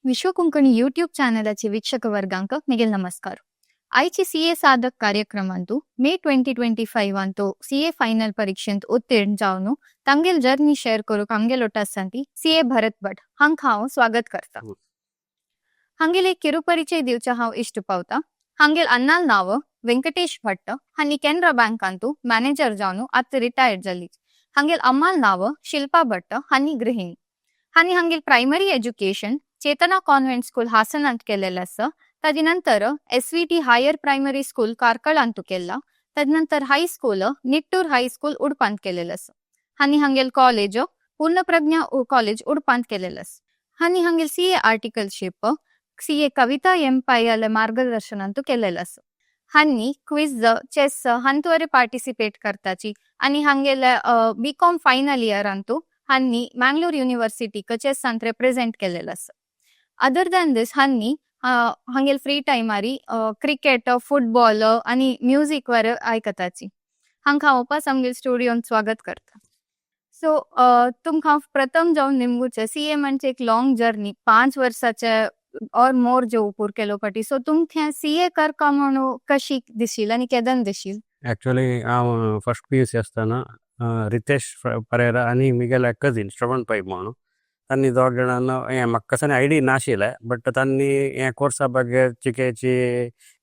विश्व Konkani YouTube चॅनलाचे वीक्षक वर्गांक Miguel नमस्कार. आयची CA साधक कार्यक्रमांतु मे 2025 अंतु सीए ಫೈನಲ್ ಪರೀಕ್ಷೆಂत उत्तीर्ण जावन तांगेल जर्नी शेअर करूंक आमगेल ओटासांती सीए भरत भट हांकां हांव स्वागत करता. हांगेल एक ಕಿರುಪರಿಚಯ दिवच्या हांव इश्ट पावता. हांगेल अन्नाल नाव वेंकटेश भट्ट. हांणी केनरा बँकांतु मॅनेजर जावन आतां रिटायर्ड जाली. हांगेल अम्माल नाव शिल्पा भट्ट. हांणी गृहिणी. हांणी हांगेल प्रायमरी एज्युकेशन चेतना कॉन्व्हेंट स्कूल हासनांत केलेलं आसा. ताजे नंतर एसव्हीटी हायर प्रायमरी स्कूल कार्कळांतु केला. तदनंतर हायस्कूल निट्टूर हायस्कूल उडपांत केलेलं आसा. हांणी हांगेल कॉलेज पूर्णप्रज्ञा कॉलेज उडपांत केलेलं आसा. हांणी हांगेल सीए आर्टिकलशिप सीए कविता एम पै मार्गदर्शनांतु केलेलं आसा. हांणी क्विज, चेस हांतुवरे पार्टिसिपेट करताची आणि हांगेले बी कॉम फायनल इयरांतु हांणी मँगलोर युनिव्हर्सिटीक चेसांत रेप्रेझेंट केलेलं आसा. अदर दॅन दीस, हांणी हांगेल फ्री टायमारी क्रिकेट, फुटबॉल आणि म्युझिक वर आयकताची. हांकां वापस आमगेल स्टुडियोन स्वागत करता. सो तुमकां प्रथम जावन निमगुचे, सीए म्हणजे एक लॉंग जर्नी, 5 वर्साचे ऑर मोर जे उपूर केलो पाटी. सो तुमकां सीए करका म्हणून कशी दिशील आनी केदन दिशील? ॲक्च्युली हांव फर्स्ट पीयूसी आसतना रितेश परेरा आनी मिगेले कजीन श्रवण पै म्हणून तांणी दोग जाणांना हें म्हाका कसो आयडिया नाशिल्लें, बट तांणी हें कोर्सा ಬಗ್ಗೆ चिकेची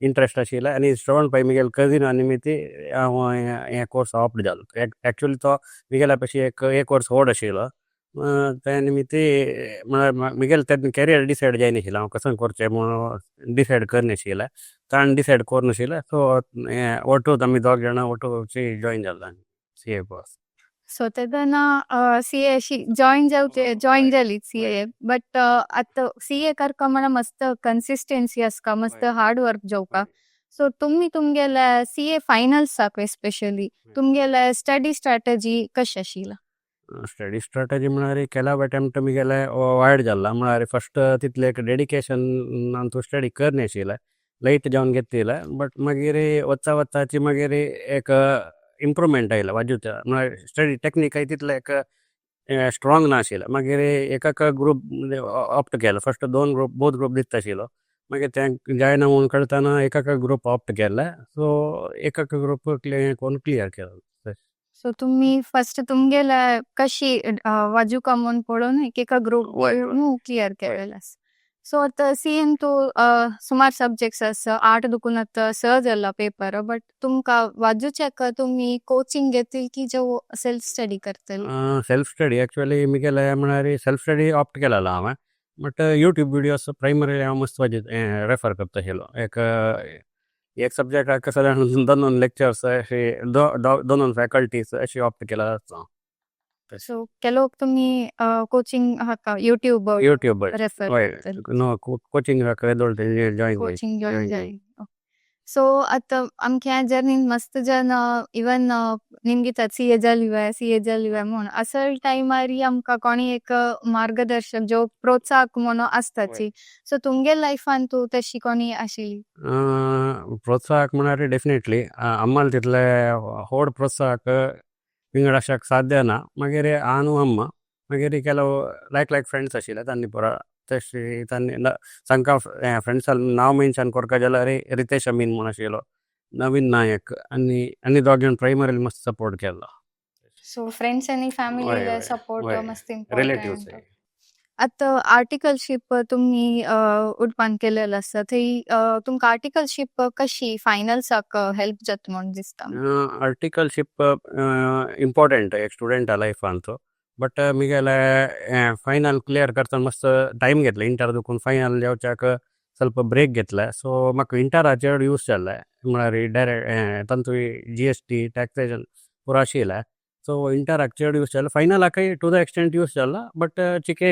इंट्रस्ट आशिल्लें आनी श्रवण पै मिगेल कजीन निमित्ती हांव हें कोर्स ऑप्ट जालो. एक्चुअली तो मिगेल्या पेक्षा एक एक वर्स व्हड आशिल्लो. त्या निमित्ती म्हळ्यार मिगेल तेन्ना कॅरियर डिसायड जायनाशिल्लें, हांव कसो करचें म्हणून डिसायड करनाशिल्लें. ताणें डिसायड करनाशिल्लें. सो हें ಒಟ್ಟು आमी दोग जाणां ಒಟ್ಟು जॉयन जाल्ले सीए कोर्स. सो तेन्ना सीए अशी जॉईन जावचे, जॉईन जाली सीए, बट आतां सीए करका म्हणा मस्त कन्सिस्टन्सी आसका, मस्त हार्ड वर्क जावका. सो तुम्ही तुमगेले सीए फायनल्साक एस्पेशली तुमगेले स्टडी स्ट्रॅटजी कशी आशिल्ली? स्टडी स्ट्रॅटजी म्हळ्यार ಕೆಲವು अटेम्प्ट मिगेले वायट जाल्ला. म्हळ्यार फस्ट तितले एक डेडिकेशन तूं स्टडी करनाशिल्लें, लायट जावन घेतिल्लें. बट मागीर वचता वचताची मागीर एक इम्प्रुवमेंट आयलें वाजूच्या. म्हळ्यार स्टडी टेक्निकय तितलें एक स्ट्रॉंग नाशिल्लें. मागीर एक एक ग्रूप ऑप्ट केलो. फस्ट दोन ग्रूप, बोथ ग्रूप दिता आशिल्लो. मागीर तें जायना म्हणून कळतना एक एक ग्रूप ऑप्ट केले. सो एक एक ग्रूप करून क्लियर केलो. सो तुम्ही फस्ट तुमगेले कशी वाजुका म्हूण पळोवन एक एका ग्रूप क्लियर केलेले आसा. सो आतां सीएन तूं सुमार सब्जेक्ट्स आसा, आठ दुकून आतां स जाला पेपर, बट तुमकां वाजूच्याक तुमी कोचिंग घेतील की जो सेल्फ स्टडी करतले? Self study. एक्चुअली मिगेले म्हळ्यार सेल्फ स्टडी ऑप्ट केलेलो हांवें, बट यूट्यूब विडियोज प्रायमरी हांव मस्त रेफर करता आशिल्लो. एक एक सब्जेक्टाक सदां दोन दोन लेक्चर्स अशे, दोन दोन फॅकल्टीज अशी ऑप्ट केला आसा. सो ಕೆಲವು तुम्ही कोचिंग हाका यूट्यूब यूट्यूब रेफर? हय, no coaching join. Coaching join जाय. सो आतां आमच्या जर्नीन मस्त जन इवन निमगितात, सीए जाली, सीए जाली म्हूण. असल टायमार आमकां कोणी एक मार्गदर्शक जो प्रोत्साहक म्हणून आसताची. सो तुमगे लायफान तूं तशी कोणी आशिल्ली? प्रोत्साहक म्हळ्यार डेफिनेटली अम्माल तितले व्हड प्रोत्साहक विंगड आशाक साध्य ना. मागीर हांव अम्मा, मागीर ಕೆಲವು ಲೈಕ್ ಲೈಕ್ फ्रेंड्स आशिल्ले. तांणी पुरा तशी तांणी तांकां फ्रेंड्स नांव मेन्शन करका जाल्यार रितेश अमीन म्हूण आशिल्लो, नवीन नायक आनी आनी दोग जाण प्रायमरीली मस्त सपोर्ट केल्लो. सो फ्रेंड्स आनी फॅमिली सपोर्ट मस्त रिलेटिव्स. इम्पॉर्टंट. आतां आर्टिकलशीप तुमी उडपान केलेलं आसा, थंय तुमकां आर्टिकलशीप कशी फायनल्साक हेल्प जाता म्हूण दिसता? आर्टिकलशीप इम्पॉर्टंट एक स्टुडंटा लायफान. बट मिगेले फायनल क्लियर करतना मस्त टायम घेतले. इंटर दुखून फायनल जावच्याक ಸ್ವಲ್ಪ ब्रेक घेतले. सो म्हाका इंटराचेर यूज जाल्ले. म्हळ्यार डायरेक्ट तांतू जीएसटी, टॅक्सेशन पुरो आशिल्लें. सो इंटराक चड यूज जालें, फायनलाकय टू the extent use जाला, बट चिके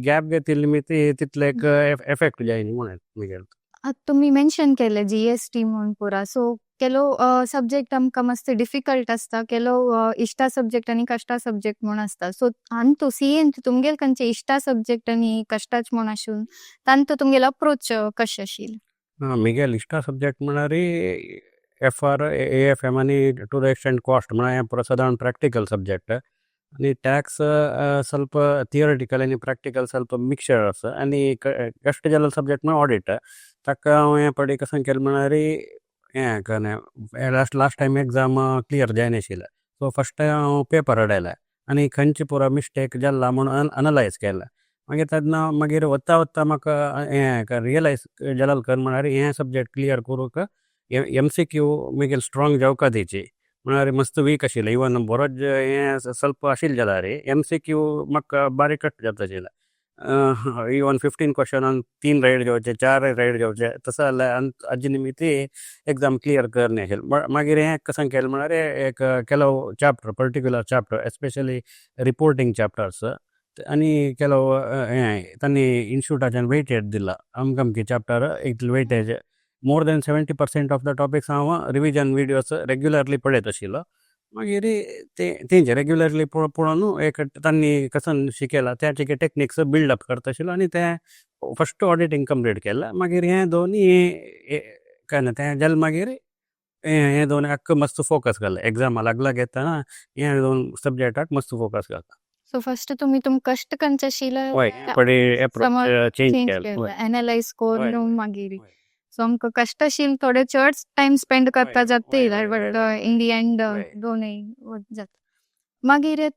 गॅप घेतिल्ले निमित्ती तितले एक एफेक्ट जायना म्हणून मिगेल. आतां तुमी मेन्शन केलें जीएसटी म्हूण पुरा. सो ಕೆಲವು सब्जेक्ट आमकां मस्त डिफिकल्ट आसता, ಕೆಲವು इश्टा सब्जेक्ट आनी कश्टा सब्जेक्ट म्हूण आसता. सो हांतू सीएन तुमगेल खंयचे इश्टा सब्जेक्ट आनी कश्टाच म्हूण आसून तांतू तुमगेलो अप्रोच कशें आशिल्लें? मिगेल इश्टा सब्जेक्ट म्हळ्यार एफआर, एएफएम आनी टू the extent cost. म्हळ्यार हें पुरो सदां प्रॅक्टिकल सब्जेक्ट. आनी टॅक्स ಸ್ವಲ್ಪ थियोरिटिकल आनी प्रॅक्टिकल ಸ್ವಲ್ಪ मिक्सचर आसा. आनी कश्ट जाल्लो सब्जेक्ट म्हळ्यार ऑडिट. ताका हांव हें पळय कसो केलें म्हळ्यार हें कन्या last last time exam clear जायनाशिल्लें. सो फस्ट हांव पेपर अडयले आनी खंयचे पुरो मिस्टेक जाला म्हूण अनलायज केलें. मागीर तेन्ना मागीर वता वता म्हाका हें रियलायज जालें कर म्हळ्यार हें सब्जेक्ट क्लियर करूंक एमसीक्यू मागीर स्ट्रोंग जावका दिची म्हळ्यार मस्त वीक आशिल्लें. इवन बरोच हें ಸ್ವಲ್ಪ आशिल्लें जाल्यार एमसीक्यू म्हाका बारीक कश्ट जाता आशिल्लें. इवन 15 क्वेश्चनान तीन रायट घेवचे, चार रायट घेवचे तसो जाल्यार हाजे निमित्ती एग्जाम क्लियर करना आशिल्लें. मागीर हें कशें केलें म्हळ्यार एक ಕೆಲವು chapter, particular chapter, especially reporting chapters आनी ಕೆಲವು हें तांणी इन्स्टिट्यूटाच्यान वेटेज दिला अमके अमके चॅप्टर इतले weightage, more than 70% of the topics हांव रिविजन विडियोज रेग्युलरली पळयत आशिल्लो. मागीर ते तेंचे रेग्युलरली पळोवन एक तांणी कसो शिकयला त्या टेक्निक्स बिल्ड अप करता आशिल्लो आनी ते फस्ट ऑडिटींग कंप्लीट केलें. मागीर हे दोनी काय ना तें जालें. मागीर हे दोन आक्क मस्त फोकस घालें. एग्जामा लाग लाग येतना हे दोन सब्जेक्टाक मस्त फोकस घातला. सो फस्ट तुमी तुम कश्ट कंचे आशिल्ले हय, पडे अप्रोच चेंज चेंज केलें. केलें, एनालायज करून मागीर. सो आमकां कश्ट आशिल्लें थोडे चड टायम स्पेंड करपा जाता, but in the and दोनूय जाता. मागीर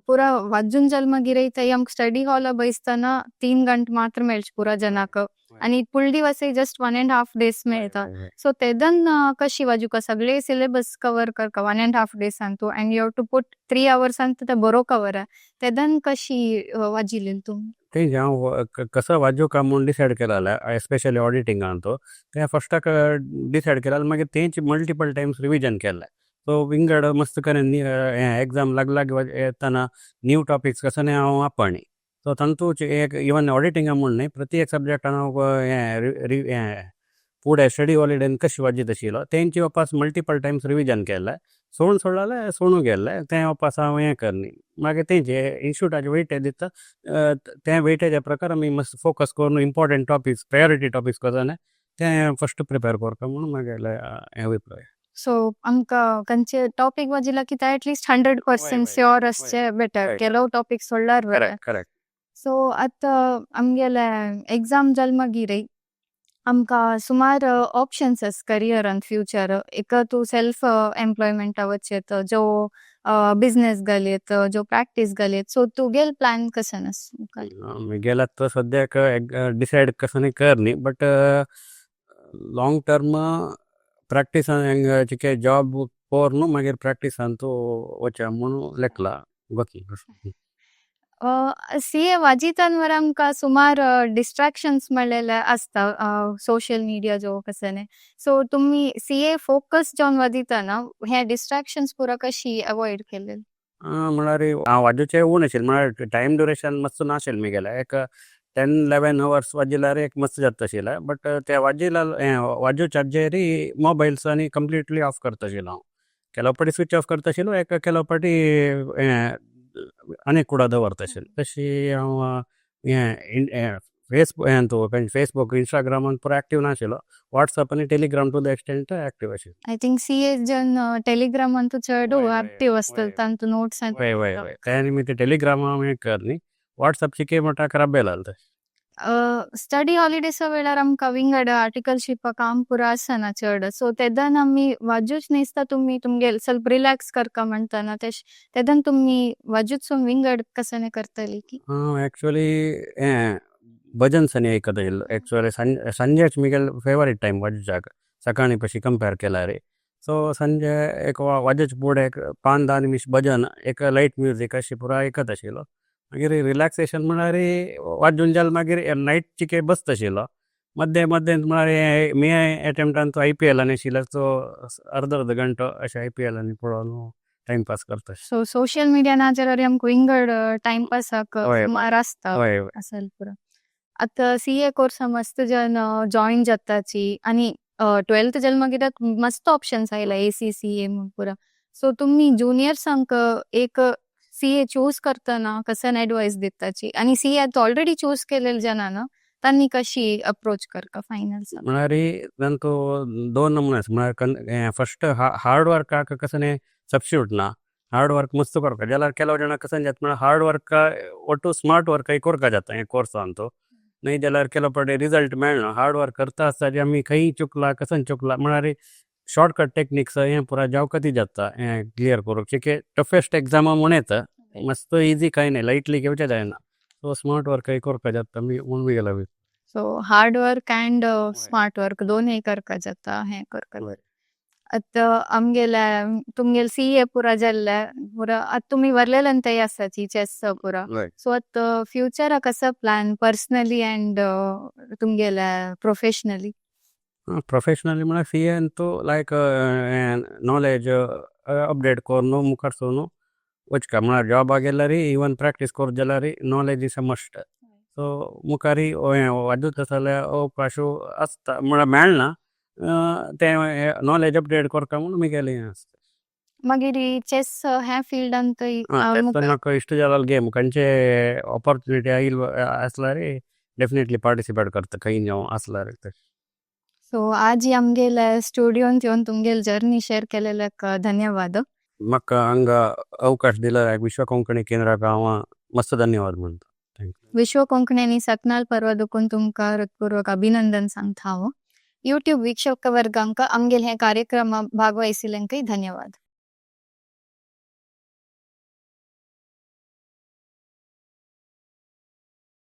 पुरा वाजून जाल मागीर थंय आमकां स्टडी हॉला बैसतना 3 गंटे मात्र मेळचे पुरा जनाक आनी फुल दिवसय just 1.5 days मेळता. सो तेदन कशी वाजुका सगळे सिलेबस कवर करका 1.5 डेसान तूं and you have to put 3 hours ते बरो कवर. तेदन कशी वाजिल्ली तूं? तें हांव कसो वाजोवका म्हूण डिसायड केलें जाल्यार एस्पेशली ऑडिटिंगान तो तें फस्टाक डिसायड केलें मागीर तेंच मल्टिपल टायम्स रिविजन केलें. सो विंगड मस्त करून हें एग्जाम लाग लाग येतना न्यू टॉपिक्स कसो हांव आपणी. सो तातूंत एक इवन ऑडिटिंगा म्हूण न्हय, प्रति एक सब्जेक्टान हांव हें हें फुडें स्टडी हॉलिडेन कशी वाजीत आशिल्लो तेंची वापस मल्टिपल टायम्स रिविजन केलें. सोडून सोडलें जाल्यार सोडून गेल्लें तें वापस हांव हें करनी. मागीर तेंचे इन्स्टिट्यूटाचे वेटेज दिता तें वेटेजा प्रकार आमी मस्त फोकस करून इम्पॉर्टंट टॉपिक्स, प्रायोरिटी टॉपिक्स कसो तें फस्ट प्रिपेर करता म्हणून म्हागेलें हें अभिप्राय. सो आमकां खंयचे टॉपिक वाजिला की ते एटलिस्ट 100% श्योर आसचे बेटर, ಕೆಲವು ಟಾಪಿಕ್ सोडल्यार बरें. Correct correct. सो आतां आमगेले एग्जाम जाल मागीर आमकां सुमार ऑप्शन्स आस करियरान फ्युचर. एक तूं सेल्फ एम्प्लॉयमेंटा वचयेत, जो बिझनेस घालयेत, जो प्रॅक्टीस घालयेत. सो तुगेल प्लॅन कशें आसा मुखार? म्हगेलें आतां सद्याक डिसायड कसो कर न्ही, बट लाँग टर्म प्रॅक्टिसान चिके जॉब करून मागीर प्रॅक्टिसान तूं वचया म्हणून लेखला गोतलें. सीए वाजितान मरे आमकां सुमार डिस्ट्रॅक्शन्स म्हणलेले आसता, सोशल मिडिया जो कशें. सो तुमी सीए फोकस जावन वाजिताना हे डिस्ट्रॅक्शन्स पुरा कशी अवॉयड केले? म्हळ्यार हांव वाजोवचें उणें आशिल्लें, म्हळ्यार टायम ड्युरेशन मातसो नाशिल्लें म्हगेलें. एक 10-11 अवर्स वाजिल्यार एक मस्त जाता आशिल्लें. बट ते वाजिला हें वाजोवच्या हाजेर मोबायल्स आनी कंप्लिटली ऑफ करता आशिल्लो हांव. केलो फावटी स्विच ऑफ करता आशिल्लो, एक केलो फावटी हें आनी कुडा दवरता आशिल्लो. तशी हांव हें हें फेसबूक, इंस्टाग्रामान पुरो एक्टीव नाशिल्लो. वॉट्सएप आनी Telegram to the extent active आशिल्लो. I think CA जन टेलिग्रामान तूं चड एक्टीव आसतले, तांतू नोट्स. हय हय हय, त्या निमित्त टेलिग्राम हांव हें कर न्ही, वॉट्सएप चिके म्हणटा खराब बेल तें. स्टडी हॉलिडेसा वेळार आमकां विंगड आर्टिकलशिपा काम पुरा आसना चड. सो तेदन आमी वाजूच न्हिसता, तुमी तुमगेल सेल्फ रिलॅक्स करका म्हणटाना तेश तेदन तुमी वाजूच विंगड कशें करतली की? हांव एक्चुअली हें भजन्स आनी आयकता आशिल्लो. एक्चुअली संजेच म्हगेलो फेवरेट टायम वाजोवच्याक सकाळी पशी कंपेर केल्यार. सो संजे एक वाजोवचे फुडें एक 5-10 निमिश भजन, एक लायट म्युजीक अशें पुरो आयकता आशिल्लो. मागीर रिलॅक्सेशन म्हळ्यार वाजून जालें मागीर नायट चिके बसता आशिल्लो. मद्दे मद्दे म्हळ्यार मे एटेम्प्टान तो आयपीएल आनी आशिल्लो, सो अर्द अर्द घंटो अशें आयपीएल आनी पळोवन टायम पास करता. सो सोशल मिडिया ना जाल्यार आमकां विंगड टायमपासाक सुमार आसता. हय हय. असल पुरो. आतां सीए कोर्सा मस्त जन जॉईन जाताची आनी ट्वेल्थ जालें मागीर मस्त ऑप्शन्स आयला एसीसीए म्हूण पुरा. सो तुमी जुनियर्सांक एक सीए चूज करतना कसन एडवायस दिताची आनी सीए आतां ऑलरेडी चूज केलेले जनां तांणी कशी अप्रोच करका फायनल्स? म्हळ्यार तांकां दोन नमुने आसा. म्हळ्यार फस्ट हार्ड वर्काक कसलें सबस्टिट्यूट ना. हार्ड वर्क मस्त करपा जाल्यार ಕೆಲವು ಜನ कसन जाता म्हळ्यार हार्ड वर्क ಒಟ್ಟು स्मार्ट वर्क कोरका जाता हे कोर्सांत. नाही जाल्यार ಕೆಲವು पाटी रिजल्ट मेळना. हार्ड वर्क करता आसतना आमी खंय चुकला, कसन चुकला म्हळ्यार शॉर्टकट टेक्निक्स हें पुरा जावकती जाता. हें क्लियर करूंक की टफेस्ट एग्जामा म्हूण येता, मस्त इजी कांय न्ही, लायटली घेवचें जायना. सो स्मार्ट वर्क करपा जाता मी म्हूण गेला. So hard work and smart work दोनूय करपा जाता हें करपा. आतां आमगेले तुमगेले सीए पुरा जाल्ले पुरा, आतां तुमी वरलेलेंतय आसाची चेस पुरा. सो आतां फ्युचराक कसो प्लॅन पर्सनली अँड तुमगेले प्रोफेशनली? प्रोफेशनली म्हळ्यार सीए अंतू लायक नॉलेज अपडेट करून मुखार सरून वचका. म्हळ्यार जॉबाक गेल्यार, इवन प्रॅक्टीस करत जाल्यार, knowledge is a must. So मुखारी वाजूत आसा जाल्यार अवकाश आसता, म्हळ्यार मेळना तें नॉलेज अपडेट करता म्हूण मुगेलें हें आसता. मागीर चेस ह्या फिल्डान म्हाका इश्ट जाल्यार गेम खंयचे ऑपॉर्चुनिटी आयल आसल्यार डेफिनेटली पार्टिसिपेट करता, खंय जावं आसल्यार. सो आज आमगेले स्टुडियोंत येवन तुमगेले जर्नी शेअर केलेल्याक धन्यवाद. म्हाका हांगा अवकाश दिला विश्व कोंकणी केंद्राक हांव मस्त धन्यवाद म्हणटा. Thank you. विश्व कोंकणी आनी सकनाल पर्व देखून तुमकां हृत्पूर्वक अभिनंदन सांगता हांव. यूट्यूब वीक्षक वर्गांक आमगेले हे कार्यक्रम भागवहिसिल्यांकय धन्यवाद.